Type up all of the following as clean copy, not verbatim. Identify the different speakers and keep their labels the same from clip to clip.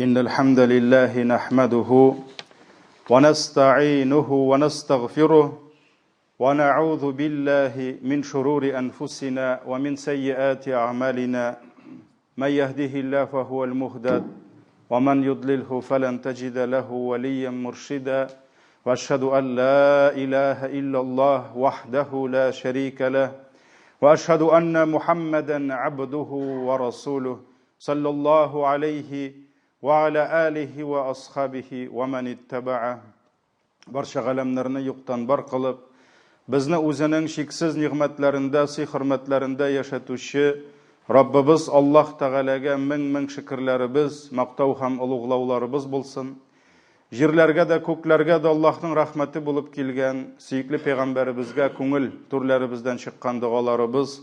Speaker 1: إن الحمد لله نحمده ونستعينه ونستغفره ونعوذ بالله من شرور أنفسنا ومن سيئات أعمالنا من يهده الله فهو المهتد ومن يضلله فلن تجد له وليا مرشدا واشهد ان لا اله الا الله وحده لا شريك له واشهد ان محمدا عبده ورسوله صلى الله عليه وعلى اله واصحابه ومن اتبعه Барча галәмнәрне юктан бар кылып, безне үзенең чиксез нигъмәтләрендә, сый-хөрмәтләрендә яшәтүче Раббыбыз Аллаһ Тәгаләгә мең-мең шөкерләребез, мактау һәм олуглауларыбыз булсын. Җирләргә дә, күкләргә дә Аллаһның рәхмәте булып килгән сөекле пәйгамбәребезгә күңел түрләребездән чыккан догаларыбыз,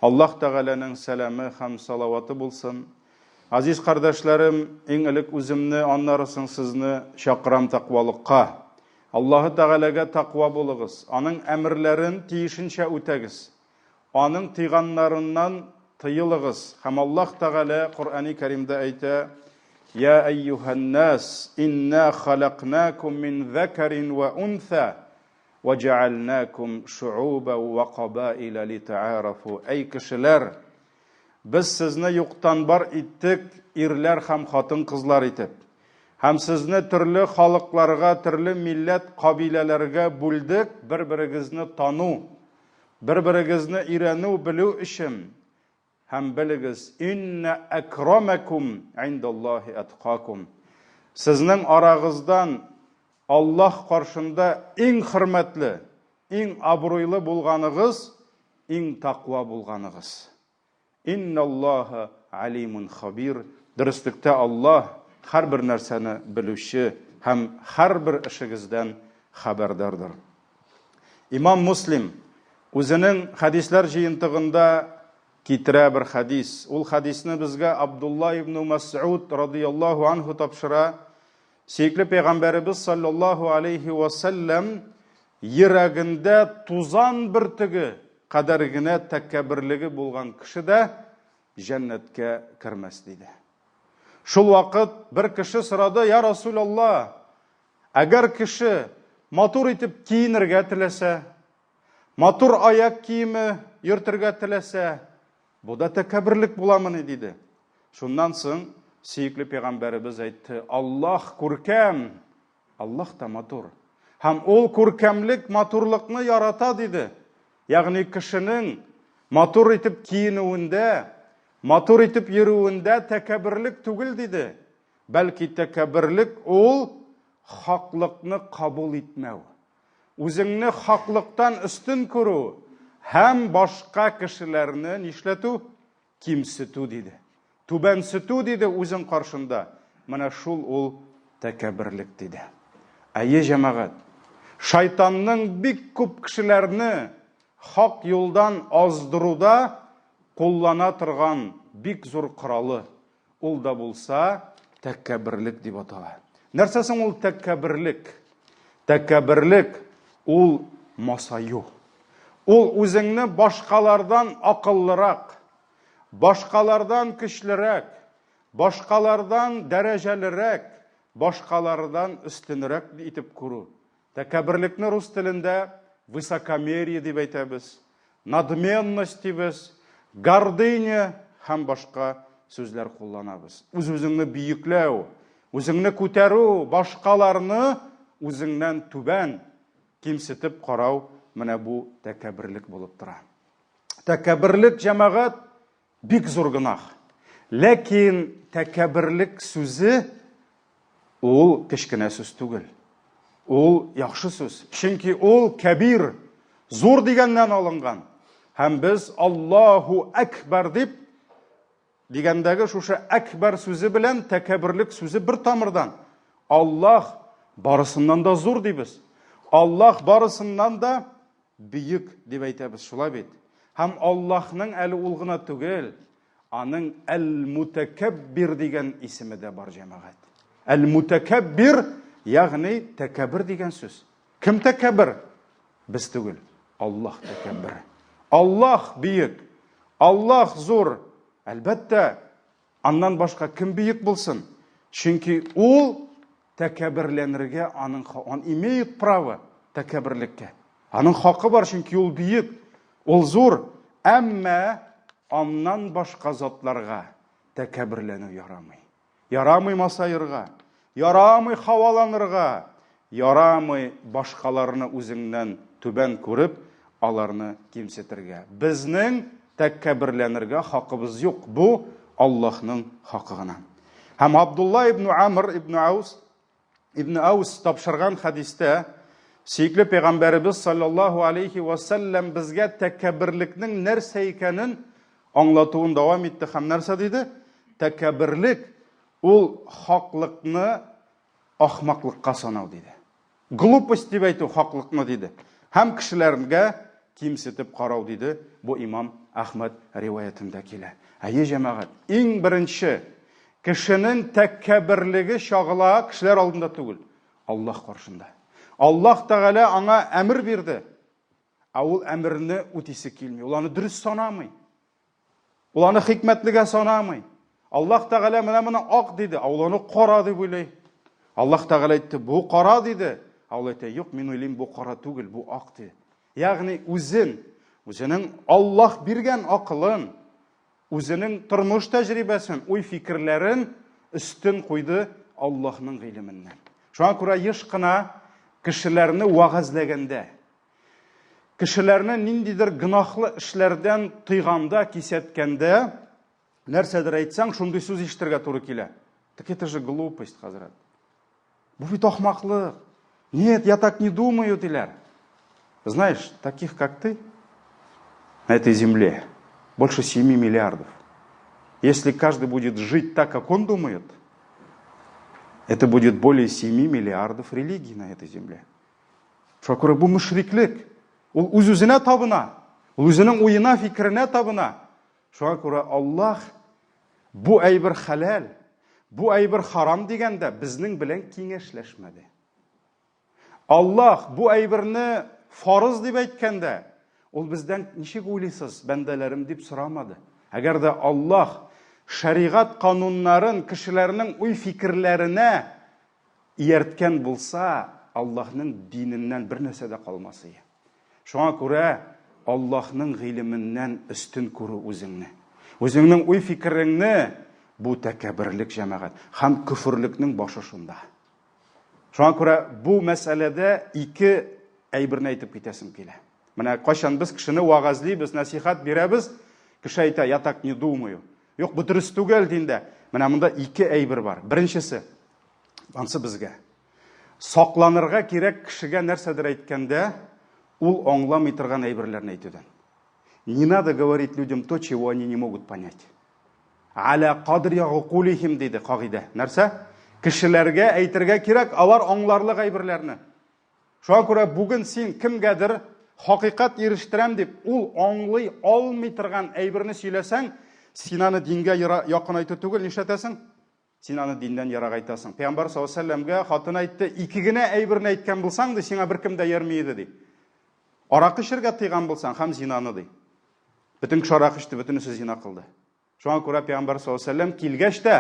Speaker 1: Аллаһ Тәгаләнең сәламе һәм салаваты булсын. Азиз кардәшләрем, иң элек үземне, аннары соң сезне чакырам тәкъвалыкка. Аллаһы Тәгаләгә тәкъва булыгыз, Аның әмерләрен тиешенчә үтәгез. Аның тыйганнарыннан тыелыгыз. Һәм Аллаһ Тәгалә Коръәни Кәримдә әйтә: Я әйюһән-нас, инна халакнакум мин закарин ва унса ва җәгальнакум шуубан ва кабаила литаарафу. Әй кешеләр, Без сезне юктан бар иттек, ирләр һәм хатын-кызлар итеп. Һәм сезне төрле халыкларга, төрле милләт, кабиләләргә бүлдек, бер-берегезне тану, бер-берегезне өйрәнү, белү өчен. Һәм белегез, иннә әкрамәкум индаллаһи әткакум. Сезнең арагыздан Аллаһ каршында иң хөрмәтле, иң абруйлы булганыгыз, иң таква булганыгыз. Инналлаһа алимун хабир. Дөреслектә Аллаһ һәрбер нәрсәне белүче һәм һәрбер эшегездән хәбәрдардыр. Имам Муслим үзенең хәдисләр җыентыгында китерә бер хәдис. Ул хәдисне безгә Абдулла ибн Мәс'уд радияллаһу анһу тапшыра. Сөекле пәйгамбәребез саллаллаһу алейхи ва сәлләм йөрәгендә тузан бөртеге кадәр генә тәкәбберлеге булган кеше дә җәннәткә кермәс диде. Шул вакыт бер кеше сорады: "Я Расулалла, әгәр кеше матур итеп киенергә теләсә, матур аяк киеме йөртергә теләсә, Бу да тәкәбберлек буламыни? диде. Шуннан соң сөекле пәйгамбәребез әйтте, Аллаһ күркәм, Аллаһ та матур. Һәм ул күркәмлек, матурлыкны ярата, диде. Ягъни кешенең матур итеп киенүендә, матур итеп йөрүендә тәкәбберлек түгел, диде. Бәлки тәкәбберлек ул хаклыкны кабул итмәү. Үзеңне хаклыктан өстен күрү һәм башка кешеләрне нишләтү? Кимсетү, диде. Түбәнсетү, диде үзең каршында. Менә шул ул тәкәбберлек, диде. Әйе, җәмәгать. Шайтанның бик күп кешеләрне хак юлдан аздыруда куллана торган бик зур коралы Ул да булса тәкәбберлек дип атала. Нәрсә соң ул тәкәбберлек? Тәкәбберлек ул масаю. Ул үзеңне башкалардан акыллырак, башкалардан көчлерәк, башкалардан дәрәҗәлерәк, башкалардан өстенрәк итеп күрү. Тәкәбберлекне рус телендә высокомерие дип әйтәбез, надменность дибез, гордыня һәм башка сүзләр кулланабыз. Үз-үзеңне бөекләү, үзеңне күтәрү, башкаларны үзеңнән түбән кимсетеп карау менә бу тәкәбберлек булып тора. Тәкәбберлек җәмәгать бик зур гөнаһ. Ләкин тәкәбберлек сүзе ул кечкенә сүз түгел. Ул яхшы сүз. Чөнки ул кәбир, зур дигәннән алынган. Һәм без Аллаһу әкбәр дип дигәндәге шушы әкбәр сүзе белән тәкәбберлек сүзе бер тамырдан. Аллаһ барысыннан да зур дибез. Аллаһ барысыннан да Бөек дип әйтәбез, шулай бит? Һәм Аллаһның әле ул гына түгел, аның Әл-Мутәкәббир дигән исеме дә бар, җәмәгать. Әл-Мутәкәббир, ягъни тәкәббер дигән сүз. Кем тәкәббер? Без түгел, Аллаһ тәкәббер. Аллаһ бөек, Аллаһ зур. Әлбәттә, Аннан башка кем бөек булсын? Чөнки ул тәкәбберләнергә аның он имеет право тәкәбберлеккә. Аның хакы бар, чөнки ул бөек, ул зур. Әмма аннан башка затларга тәкәбберләнү ярамый. Ярамый масаерга, ярамый хаваланырга, ярамый башкаларны үзеңнән түбән күреп, аларны кимсетергә. Безнең тәкәбберләнергә хакыбыз юк. Бу Аллаһның хакы гына. Һәм Абдулла ибн Амр ибн Аус ибн Аус тапшырган хәдистә сөекле пәйгамбәребез саллаллаһу алейхи ва саллям безгә тәкәбберлекнең нәрсә икәнен аңлатуын дәвам итте һәм нәрсә диде? Тәкәбберлек ул хаклыкны ахмаклыкка санау диде. Глупость дип әйтү хаклыкны диде. Һәм кешеләргә кимсетеп карау диде. Бу имам Әхмәд риваятендә килә. Әйе, җәмәгать, иң беренче кешенең тәкәбберлеге чагыла кешеләр алдында түгел, Аллаһ каршында. Аллаһ Тәгалә аңа әмер бирде. Ә ул әмерне үтисе килми. Ул аны дөрес санамый. Ул аны хикмәтлегә санамый. Аллаһ Тәгалә менә моны ак диде, ә ул аны кара дип уйлый. Аллаһ Тәгалә әйтте, бу кара диде. Ә ул әйтә, юк, мин уйлыйм, бу кара түгел, бу ак диде. Ягъни үзен, үзенең Аллаһ биргән акылын, үзенең тормыш тәҗрибәсен, уй-фикерләрен өстен куйды Аллаһның гыйлеменнән. Шуңа күрә еш кына кешеләрне вәгазьләгәндә, Кешеләрне ниндидер гөнаһлы эшләрдән тыйганда, кисәткәндә, нәрсәдер әйтсәң, шундый сүз ишетергә туры килә. Так это же глупость, хәзрәт. Бу бит ахмаклык. Нет, я так не думаю, диләр. Знаешь, таких, как ты, на этой земле больше 7 миллиардов. Если каждый будет жить так, как он думает, это будет более 7 миллиардов религий на этой земле. Шуңа күрә бу мөшриклек. Ул үз-үзенә табына. Ул үзенең уена, фикеренә табына. Шуңа күрә Аллаһ бу әйбер хәләл, бу әйбер харам дигәндә безнең белән киңәшләшмәде. Аллаһ бу әйберне фарыз дип әйткәндә, ул бездән ничек уйлыйсыз, бәндәләрем дип сорамады. Әгәр дә Аллаһ шәригать кануннарын кешеләрнең уй-фикерләренә Иярткән булса, Аллаһның диненнән бер нәрсә дә калмас ие. Шуңа күрә Аллаһның гыйлеменнән өстен күрү үзеңне. Үзеңнең уй-фикереңне бу тәкәбберлек җәмәгать һәм көферлекнең башы шунда. Шуңа күрә бу мәсьәләдә ике әйберне әйтеп китәсем килә. Менә кайчан без кешене вәгазьлибез, нәсихәт бирәбез, кеше әйтә, я так не думаю. Юк, бу дөрес түгел диндә. Менә монда ике әйбер бар. Беренчесе, ансы безгә. Сакланырга кирәк кешегә нәрсәдер әйткәндә, ул аңламый торган әйберләрне әйтүдән. Не надо говорить людям то, чего они не могут понять. Аля кадри гукулихим диде кагыйдә. Нәрсә? Кешеләргә әйтергә кирәк, алар аңларлык әйберләрне. Шуңа күрә бүген син кемгәдер хакыйкать ирештерәм дип, ул аңлый алмый торган әйберне сөйләсәң, син аны дингә якынайту түгел, нишләтәсең? Син аны диннән ерагайтасың. Пәйгамбәр саллаллаһу алейһи вәсәлләмгә хатын әйтте, ике генә әйберне әйткән булсаң, ди, сиңа беркем дә иярми иде, ди. Аракы эчәргә тыйган булсаң һәм зинаны, ди. Бөтен кеше аракы эчте, бөтенесе зина кылды. Шуңа күрә Пәйгамбәр саллаллаһу алейһи вәсәлләм килгәч тә,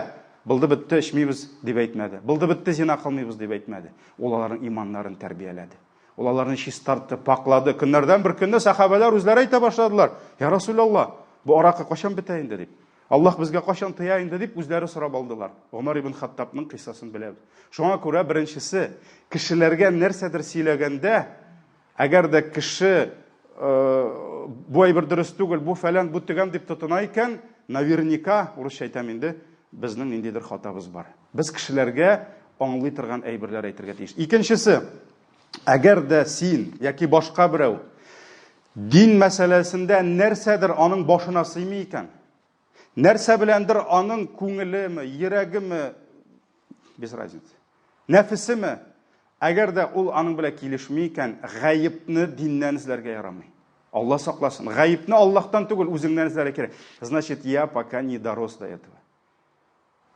Speaker 1: булды бетте, эчмибез дип әйтмәде. Булды бетте, зина кылмыйбыз дип әйтмәде. Ул аларның иманнарын тәрбияләде. Ул аларны чистартты, паклады. Көннәрдән бер көнне сахабәләр үзләре әйтә башладылар. Я Расулаллаһ, бу аракы кайчан бетә инде дип. Аллаһ безгә кайчан тыя инде дип үзләре сорап алдылар. Гомәр ибн Хаттабның кыйссасын беләбез. Шуңа күрә беренчесе, кешеләргә нәрсәдер сөйләгәндә, әгәр дә кеше бу әйбер дөрес түгел, бу фәлән, бу төгән дип тотына икән, наверняка, урысча әйтәм инде, безнең ниндидер хатабыз бар. Без кешеләргә аңлый торган әйберләр әйтергә тиеш. Икенчесе, әгәр дә син яки башка берәү дин мәсьәләсендә нәрсәдер аның башына сыймый икән, нәрсә беләндер аның күңелеме, йөрәгеме, без разницы, нәфесеме, әгәр дә ул аның белән килешми икән, гаепне диннән эзләргә ярамый. Алла сакласын. Гаепне Аллаһтан түгел, үзеңнән эзләргә кирәк. Значит, я пока не дорос до этого.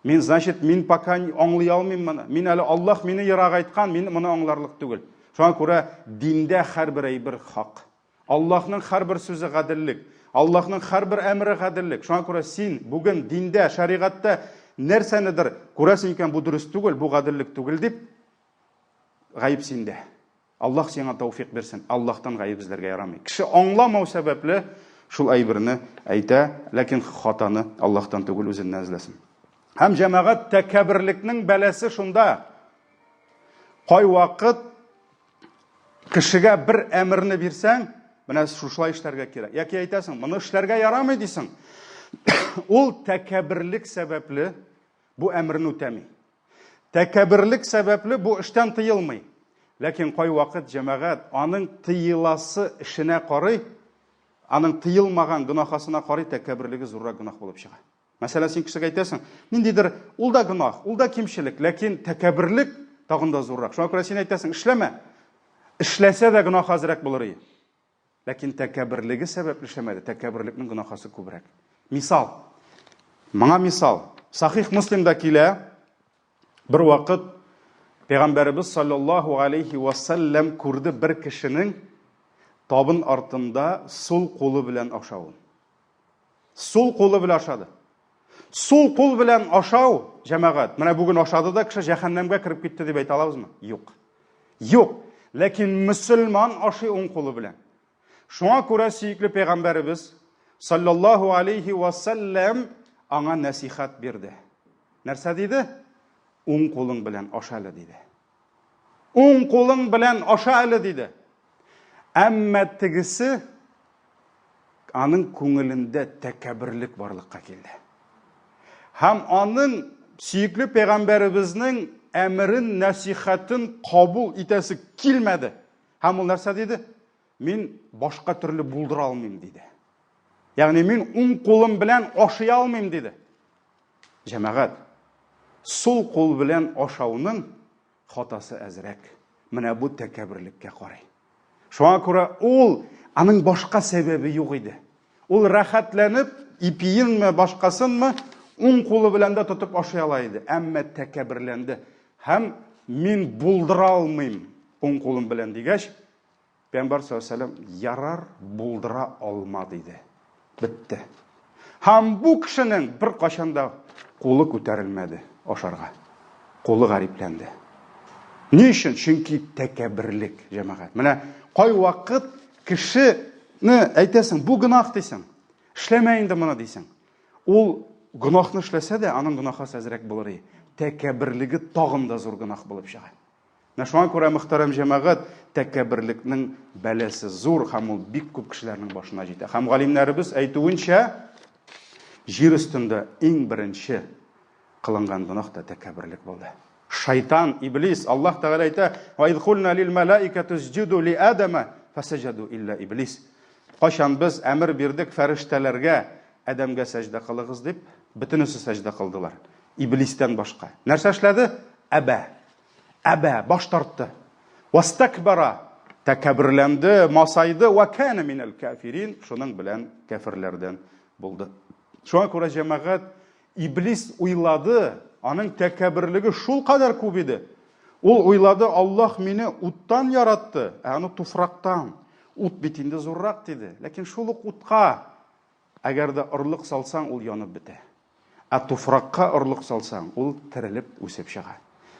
Speaker 1: Мин, значит, мин пока аңлый алмыйм моны. Мин әле Аллаһ мине ерагайткан, мин моны аңларлык түгел. Шуңа күрә диндә һәрбер әйбер хак. Аллаһның һәрбер сүзе гаделлек. Аллаһның һәрбер әмере гаделлек. Шуңа күрә син бүген диндә, шәригатьтә нәрсәнедер күрәсең икән, бу дөрес түгел, бу гаделлек түгел дип, гаеп синдә. Аллаһ сиңа тәүфик бирсен. Аллаһтан гаеп эзләргә ярамый. Кеше аңламау сәбәпле шул әйберне әйтә, ләкин хатаны Аллаһтан түгел, үзеннән эзләсен. Һәм җәмәгать тәкәбберлекнең бәласе шунда. Кайвакыт кешегә бер әмерне бирсәң, менә шушылай эшләргә кирәк. Яки әйтәсең, моны эшләргә ярамый дисең. Ул тәкәбберлек сәбәпле бу әмерне үтәми. Тәкәбберлек сәбәпле бу эштән тыелмый. Ләкин кайвакыт җәмәгать аның тыеласы эшенә карый, аның тыелмаган гөнаһасына карый тәкәбберлеге зуррак гөнаһ булып чыга. Мәсәлән, син кешегә әйтәсең, ниндидер ул да гөнаһ, ул да кимчелек, ләкин тәкәбберлек тагын да зуррак. Шуңа күрә син әйтәсең, эшләмә. Эшләсә дә гөнаһ азрак булыр иде. Ләкин тәкәбберлеге сәбәпле эшләмәде, тәкәбберлекнең гөнаһасы күбрәк. Мисал. Моңа мисал. Сахих Муслимда килә, бер вакыт Пәйгамбәребез саллаллаһу алейхи ва саллям күрде бер кешенең табын артында сул кулы белән ашавын. Сул кулы белән ашады. Сул кул белән ашау, җәмәгать, менә бүген ашады да кеше җәһәннәмгә кереп китте дип әйтә алабызмы? Юк. Юк. Ләкин мөселман ашый уң кулы белән. Шуңа күрә сөекле пәйгамбәребез саллаллаһу алейхи ва саллям аңа нәсихәт бирде. Нәрсә диде? Уң кулың белән аша әле диде. Уң кулың белән аша әле диде. Әмма тегесе аның күңелендә тәкәбберлек барлыкка килде. Һәм аның сөекле пәйгамбәребезнең әмерен, нәсихәтен кабул итәсе килмәде. Һәм ул нәрсә диде? Мин башка төрле булдыра алмыйм, диде. Ягъни мин уң кулым белән ашый алмыйм, диде. Җәмәгать, сул кул белән ашауның хатасы әзрәк. Менә бу тәкәбберлеккә карый. Шуңа күрә ул, аның башка сәбәбе юк иде. Ул рәхәтләнеп, ипиенме, башкасынмы, уң кулы белән дә тотып ашый ала иде. Әмма тәкәбберләнде. Һәм мин булдыра алмыйм уң кулым белән дигәч, Пәйгамбәр саллаллаһу алейһи ярар, булдыра алма диде. Бетте. Һәм бу кешенең бер кашан да кулы күтәрелмәде ашарга. Кулы гарипләнде. Ни өчен? Чөнки тәкәбберлек, җәмәгать. Менә кайвакыт кешене әйтәсең, бу гөнаһ дисең. Эшләмә инде моны дисең. Ул гөнаһны эшләсә дә, аның гөнаһы әзрәк булыр иде. Тәкәбберлеге тагын да зур гөнаһ булып чыга. Менә шуңа күрә, мөхтәрәм җәмәгать, тәкәбберлекнең бәласе зур һәм ул бик күп кешеләрнең башына җитә. Һәм галимнәребез әйтүенчә, җир өстендә иң беренче кылынган гөнаһ та тәкәбберлек булды. Шайтан, иблис, Аллаһ Тәгалә әйтә: "Ва из кульна лил малаикати сҗуду ли Адама, фасаҗаду илля иблис". Кайчан без әмер бирдек фәрештәләргә, Адәмгә сәҗдә кылыгыз дип, бөтенесе сәҗдә кылдылар. Иблистән башка. Нәрсә эшләде? Әбә. Әбә, баш тартты. Вастакбара, тәкәбберләнде, масайды, ва кана минәл кафирин, шуның белән кәферләрдән булды. Шуңа күрә җәмәгать иблис уйлады, аның тәкәбберлеге шул кадәр күп иде. Ул уйлады, Аллаһ мине уттан яратты, ә аны туфрактан. Ут бит инде зуррак диде. Ләкин шул ук утка әгәр дә орлык салсаң, ул янып бетә. Ә туфракка орлык салсаң, ул терелеп үсеп чыга.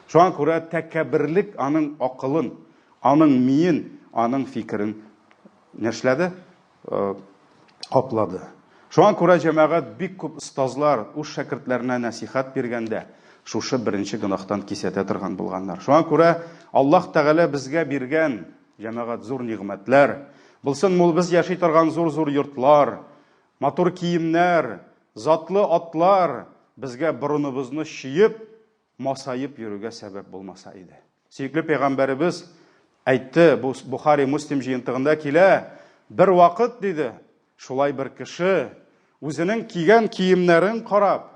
Speaker 1: Шуңа күрә тәкәбберлек аның акылын, аның миен, аның фикерен нәршләде? Э, каплады. Шуңа күрә җәмәгать бик күп остазлар үз шәкертләренә нәсихәт биргәндә шушы беренче гөнаһтан кисәтә торган булганнар. Шуңа күрә Аллаһ Тәгалә безгә биргән җәмәгать зур нигъмәтләр, булсын мул без яши торган зур-зур йортлар, Матур киемнәр, затлы атлар безгә борыныбызны чөеп, масаеп йөрүгә сәбәп булмаса иде. Сөекле пәйгамбәребез әйтте, бу Бухари Муслим җыентыгында килә, бер вакыт диде, шулай бер кеше үзенең кигән киемнәрен карап,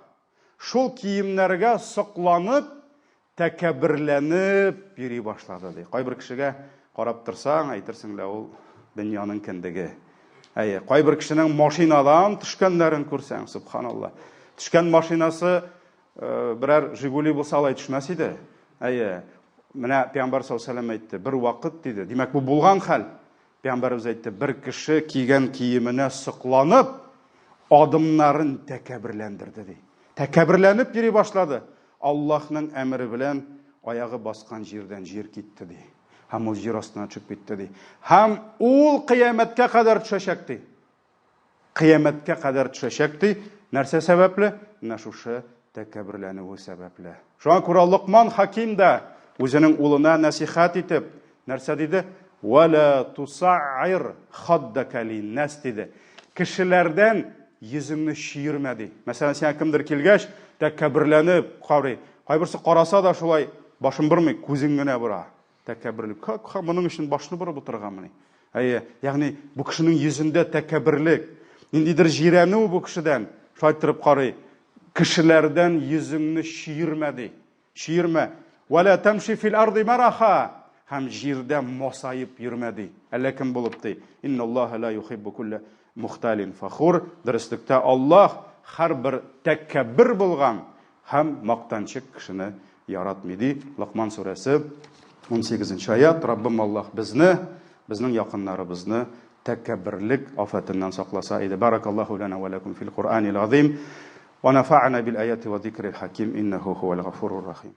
Speaker 1: шул киемнәргә сокланып, Тәкәбберләнеп йөри башлады, ди. Кайбер кешегә карап торсаң, әйтерсең лә ул дөньяның кендеге. Әйе, кайбер кешенең машинадан төшкәннәрен күрсәң, субханалла. Төшкән машинасы э, берәр Жигули булса алай төшмәс иде. Әйе, менә Пәйгамбәр саллаллаһу алейһи әйтте, бер вакыт диде. Димәк, бу булган хәл. Пәйгамбәребез әйтте, бер кеше кигән киеменә сокланып, адымнарын тәкәбберләндерде, ди. Тәкәбберләнеп йөри башлады. Аллаһның әмере белән аягы баскан җирдән җир китте, ди. Һәм ул җир астына төшеп китте, ди. Һәм ул кыямәткә кадәр төшәчәк, ди. Кыямәткә кадәр төшәчәк, ди. Нәрсә сәбәпле? Менә шушы тәкәбберләнүе сәбәпле. Шуңа күрә Локман Хаким да үзенең улына нәсихәт итеп, нәрсә диде? Вәлә туса'ир хаддака линнас диде. Кешеләрдән йөзеңне чөермә ди. Мәсәлән, сиңа кемдер килгәч, тәкәбберләнеп карый. Кайберсе караса да шулай башын бормый, күзен генә бора. Тәкәбберлек. Как моның өчен башны борып утырыргамыни? Әйе, ягъни бу кешенең йөзендә тәкәбберлек, ниндидер җирәнү бу кешедән. Шулай торып карый. Кешеләрдән йөзеңне чөермә ди. Чөермә. Вәлә тәмши фил арди мараха. Һәм җирдә масаеп йөрмә ди. Әллә кем булып ди. Инналлаһа ла юхиббу кулла мухталин фахур. Дөреслектә Аллаһ һәрбер тәкәббер булган һәм мактанчык кешене яратмый ди. Локман сүрәсе 18 нче аят. Раббым Аллаһ безне, безнең якыннарыбызны тәкәбберлек афәтеннән сакласа иде. Баракаллаһу лана ва лакум фил Куръанил азим. Ва нафа'ана бил аяти ва зикрил хаким иннаху хуал гафурур рахим.